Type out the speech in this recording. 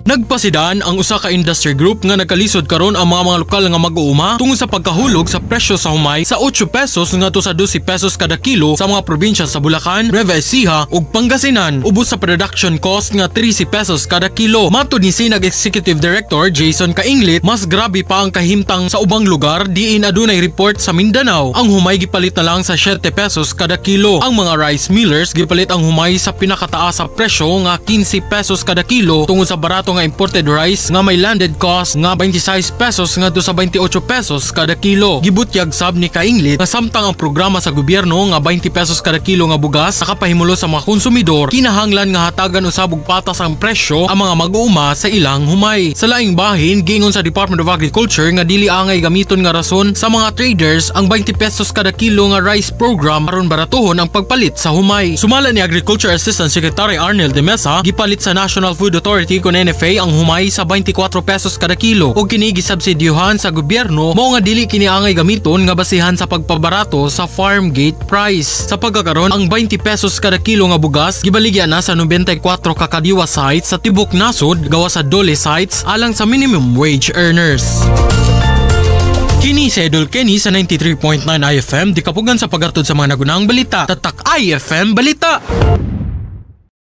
Nagpasidan ang usa ka industry group nga nagkalisod karon ang mga lokal nga mag-uuma tungod sa pagkahulog sa presyo sa humay sa 8 pesos ngadto sa 12 pesos kada kilo sa mga probinsya sa Bulacan, Nueva Ecija ug Pangasinan, ubos sa production cost nga 13 pesos kada kilo. Matod ni Sinag Executive Director Jason Cainglet, mas grabe pa ang kahimtang sa ubang lugar diin adunay report sa Mindanao. Ang humay gipalit na lang sa 7 pesos kada kilo. Ang mga rice millers gipalit ang humay sa pinakataas sa presyo nga 15 pesos kada kilo tungod sa barato nga imported rice nga may landed cost nga 26 pesos ngadto sa 28 pesos kada kilo. Gibutyag sab ni Cainglet nga samtang ang programa sa gobyerno nga 20 pesos kada kilo nga bugas nakapahimulo sa mga konsumidor, kinahanglan nga hatagan usab og patas ang presyo ang mga mag-uuma sa ilang humay. Sa laing bahin, giingon sa Department of Agriculture nga dili angay gamiton nga rason sa mga traders ang 20 pesos kada kilo nga rice program aron baratuhon ang pagpalit sa humay. Sumala ni Agriculture Assistant Secretary Arnel de Mesa, gipalit sa National Food Authority kon NFA ang humay sa 24 pesos kada kilo ug kini gisubsidyuhan sa gobyerno, mao nga dili kini angay gamiton nga basihan sa pagpabarato sa farm gate price. Sa pagkakaron, ang 20 pesos kada kilo nga bugas gibaligya na sa 94 ka kadiwa sites sa tibok nasod gawas sa DOLE sites alang sa minimum wage earners. Kini si Idol Kenny sa 93.9 IFM, di kapugan sa pagartod sa mga nagunang balita. Tatak IFM Balita!